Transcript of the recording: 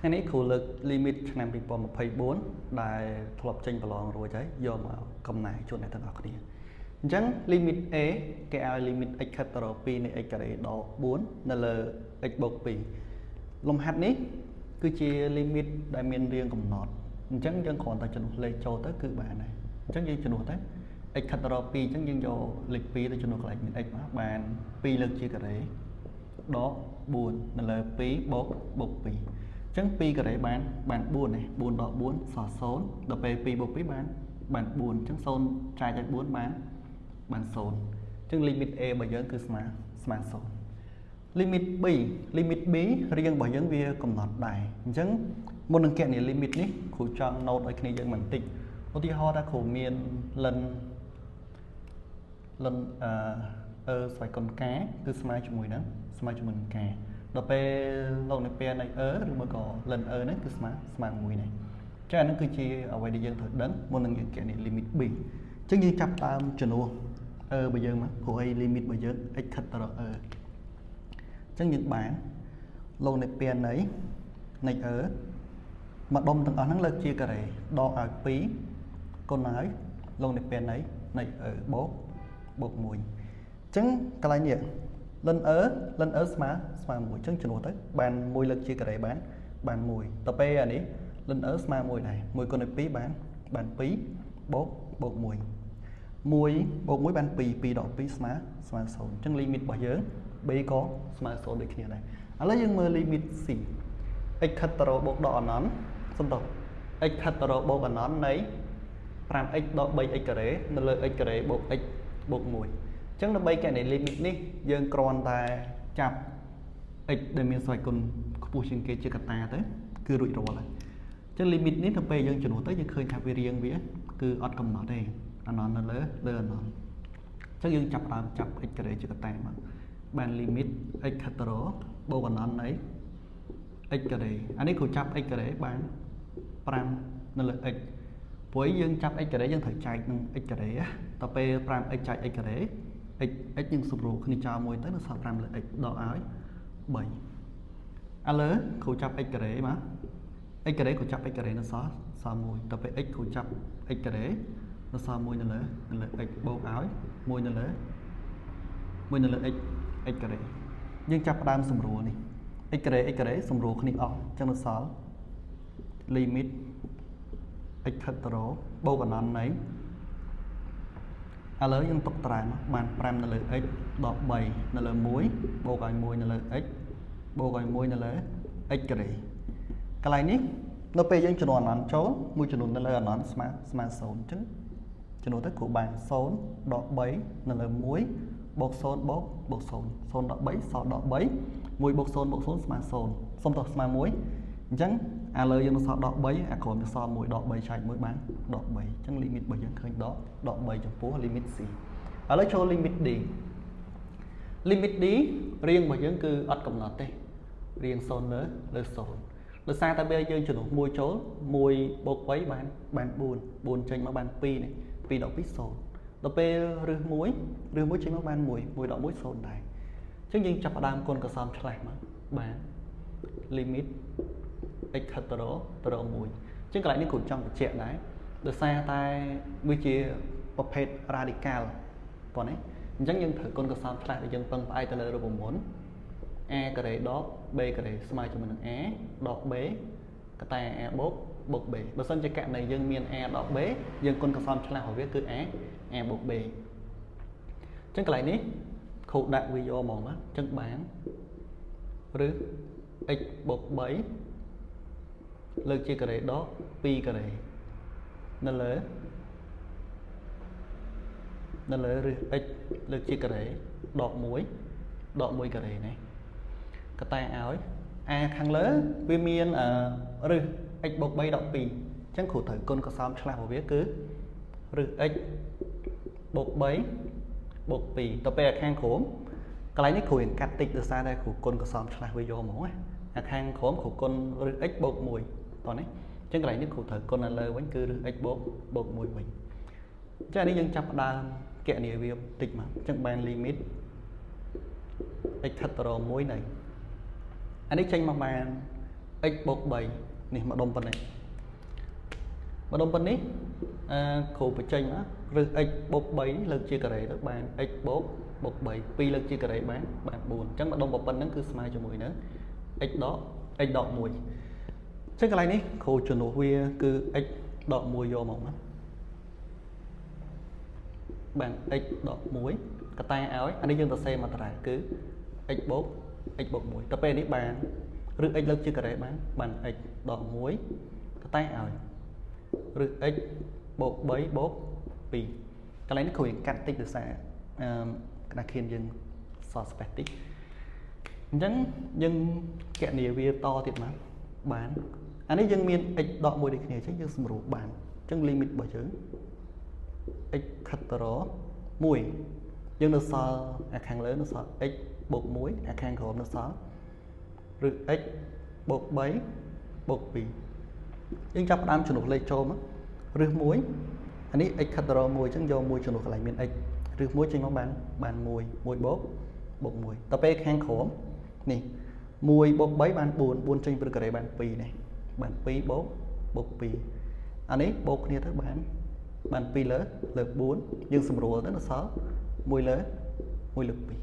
ថ្ងៃនេះគ្រូលើក limit ឆ្នាំ2024ដែលធ្លាប់ចេញប្រឡងរួចហើយយកមកកំណែជូនអ្នកទាំងអស់គ្នាអញ្ចឹង limit A គេឲ្យ limit x ខិតទៅរក2នៃ x ការ៉េដក4នៅលើ x បូក2លំហាត់នេះគឺជា limit ដែលមានរាងកំណត់អញ្ចឹងយើងគ្រាន់តែជំនួសលេខចូលទៅគឺបានហើយអញ្ចឹងយើងជំនួសទៅ x ខិតទៅរក2អញ្ចឹងយើងយកលេខ2ទៅជំនួសកន្លែងមាន x មកបាន2លើកជាការ៉េដក4នៅលើ2បូកបូក2អញ្ចឹង2ការ៉េបានបាន4នេះ4ដក4សល់0ដល់ពេល2បូក2បានបាន4អញ្ចឹង0ចែកឲ្យ4បានបាន0អញ្ចឹង limit A របស់យើងគឺស្មើស្មើ0 limit B limit B រាងរបស់យើងវាកំណត់ដែរអញ្ចឹងមុននឹងគណនា limit នេះគ្រូចង់ note ឲ្យគ្នាយើងបន្តិចឧទាហរណ៍ថាគ្រូមាន ln ln អឺអឺស្វ័យគុណ k គឺស្មើជាមួយនឹងស្មើជាមួយនឹង k ដល់ពេលលោកនៃពែនៃ e ឬមួយក៏ ln e ហ្នឹងគឺស្មើស្មើ1នេះចឹងអាហ្នឹងគឺជាអ្វីដែលយើងត្រូវដឹងមុននឹងយើងគណនា limit B អញ្ចឹងយើងចាប់ដើមជំនួស e របស់យើងមកព្រោះអី limit របស់យើង x ខិតទៅរក e អញ្ចឹងយើងបានលោកនៃពែនៃនៃ e មកដុំទាំងអស់ហ្នឹងលើកជាការ៉េដកឲ្យ2គុណឲ្យលោកនៃពែនៃនៃ e បូកបូក1អញ្ចឹងកន្លែងនេះ ln e ln e ស្មើស្មើ1អញ្ចឹងជំនួសទៅបាន1លើកជាការ៉េបានបាន1ដល់ពេលអានេះ ln e ស្មើ1ដែរ1គុណឲ្យ2បានបាន2បូកបូក1 1បូក1បាន2 2ដក2ស្មើស្មើ0អញ្ចឹង limit របស់យើង b ក៏ស្មើ0ដូចគ្នាដែរឥឡូវយើងមើល limit c x ខិតទៅរកបូកដកអនន្តសុំទោស x ខិតទៅរកបូកអនន្តនៃ 5x ដក 3x ការ៉េនៅលើ x ការ៉េបូក x បូក1អញ្ចឹងដើម្បីគណនា limit នេះយើងគ្រាន់តែចាប់ x ដែលមានស្វ័យគុណខ្ពស់ជាងគេជាកត្តាទៅគឺរួចរាល់ហើយអញ្ចឹង limit នេះទៅពេលយើងជំនួសទៅយើងឃើញថាវារាងវាគឺអត់កំណត់ទេអនន្តនៅលើលើអនន្តអញ្ចឹងយើងចាប់ដើមចាប់ x ការ៉េជាកត្តាមកបាន limit x ខិតទៅរកបូកអនន្តនៃ x ការ៉េអានេះគ្រូចាប់ x ការ៉េបាន5នៅលើ x ព្រោះយើងចាប់ x ការ៉េយើងត្រូវចែកនឹង x ការ៉េតទៅពេល 5x ចែក x ការ៉េ x x យើងសម្រួលគ្នាចោលមួយទៅនៅសល់5លើ x ដកឲ្យ3ឥឡូវគ្រូចាប់ x ការ៉េមក x ការ៉េគ្រូចាប់ x ការ៉េនៅសល់សល់1តទៅពេល x គ្រូចាប់ x ការ៉េនៅសល់1នៅលើនៅលើ x បូកឲ្យ1នៅលើ1នៅលើ x x ការ៉េយើងចាប់ផ្ដើមសម្រួលនេះ x ការ៉េ x ការ៉េសម្រួលគ្នាអស់អញ្ចឹងនៅសល់ limit x ខិតទៅរកបូកអនន្តនៃឥឡូវយើងទុកត្រែមកបាន5នៅលើ x ដក3នៅលើ1បូកឲ្យ1នៅលើ x បូកឲ្យ1នៅលើ x ការ៉េកន្លែងនេះនៅពេលយើងចំនួនអនន្តចូលមួយចំនួននៅលើអនន្តស្មើស្មើ0អញ្ចឹងចំនួនទៅគ្រូបាន0ដក3នៅលើ1បូក0បូកបូក0 0ដក3សល់ដក3 1បូក0បូក0ស្មើ0សុំតោះស្មើ1អញ្ចឹងឥឡូវយើងនឹងសល់ដក3អាក្រោមវាសល់1ដក3ចែក1បានដក3អញ្ចឹង limit របស់យើងឃើញដកដក3ចំពោះ limit C ឥឡូវចូល limit D limit D រាងរបស់យើងគឺអត់កំណត់ទេរាង0លើលើ0ដោយសារតែពេលយើងជំនួស1ចូល1បូក3បានបាន4 4ចេញមកបាន2នេះ2ដក2 0ដល់ពេលរឹស1រឹស1ចេញមកបាន1 1ដក1 0ដែរអញ្ចឹងយើងចាប់ផ្ដើមគុណកសមឆ្លាស់មកបាន limit x ខិតទៅរកទៅរក1អញ្ចឹងកន្លែងនេះគ្រូចង់បញ្ជាក់ដែរដោយសារតែវាជាប្រភេទ radical តោះនេះអញ្ចឹងយើងត្រូវគុណកសមឆ្លាស់ដែលយើងពឹងផ្អែកទៅលើរូបមន្ត a ការ៉េដក b ការ៉េស្មើជាមួយនឹង a ដក b កតា a បូកបូក b បើសិនជាករណីយើងមាន a ដក b យើងគុណកសមឆ្លាស់របស់វាគឺ a a បូក b អញ្ចឹងកន្លែងនេះគ្រូដាក់វាយកហ្មងណាអញ្ចឹងបានឬ x បូក3លើកជាការ៉េដក2ការ៉េនៅលើនៅលើឬ x លើកជាការ៉េដក1ដក1ការ៉េនេះកតាឲ្យអាខាងលើវាមានរឹស x បូក3ដក2អញ្ចឹងគ្រូត្រូវគុណកសោមឆ្លាស់របស់វាគឺរឹស x បូក3បូក2ទៅពេលអាខាងក្រោមកន្លែងនេះគ្រូរៀងកាត់តិចដោយសារតែគ្រូគុណកសោមឆ្លាស់វាយកហ្មងណាអាខាងក្រោមគ្រូគុណរឹស x បូក1តោះនេះអញ្ចឹងកន្លែងនេះគ្រូត្រូវគុណនៅលើវិញគឺរឹស x បូកបូក1វិញអញ្ចឹងអានេះយើងចាប់ផ្ដើមគណនាវាតិចមកអញ្ចឹងបាន limit x ខិតទៅរក1នៃអានេះចេញមកបាន x បូក3នេះមកដុំប៉ុណ្ណេះមកដុំប៉ុណ្នេះអឺគ្រូបញ្ចេញមកឬ x បូក3នេះលើកជាការ៉េទៅបាន x បូកបូក3 2លើកជាការ៉េបានបាន4អញ្ចឹងមកដុំប៉ុណ្្នឹងគឺស្មើជាមួយនឹង x ដក x ដក1អញ្ចឹងកន្លែងនេះគ្រូជំនួសវាគឺ x ដក1យកមកណាបាន x ដក1កតាឲ្យអានេះយើងទៅសេមកតារាគឺ x បូក x បូក1ទៅពេលនេះបានឬ x លើកជាការ៉េបានបាន x ដក1កតាឲ្យឬ x បូក3បូក2កន្លែងនេះគ្រូយើងកាត់តិចដោយសារអឺក្តារខៀនយើងសល់ space តិចអញ្ចឹងយើងកណនីវាតទៀតមកបានអានេះយើងមាន x ដក1ដូចគ្នាអញ្ចឹងយើងសម្រួលបានអញ្ចឹង limit របស់យើង x ខិតទៅរក1យើងនៅសល់អាខាងលើនៅសល់ x បូក1អាខាងក្រោមនៅសល់ឬ x បូក3បូក2យើងចាប់ផ្ដើមជំនួសលេខចូលមកឬ1អានេះ x ខិតទៅរក1អញ្ចឹងយក1ជំនួសកន្លែងមាន x ឬ1ចេញមកបានបាន1 1បូកបូក1ដល់ពេលខាងក្រោមនេះ1បូក3បាន4 4ចេញពីការ៉េបាន2នេះបាន2បូកបូក2អានេះបូកគ្នាទៅបានបាន2លើលើ4យើងសម្រួលទៅនៅសល់1លើ1លើ2។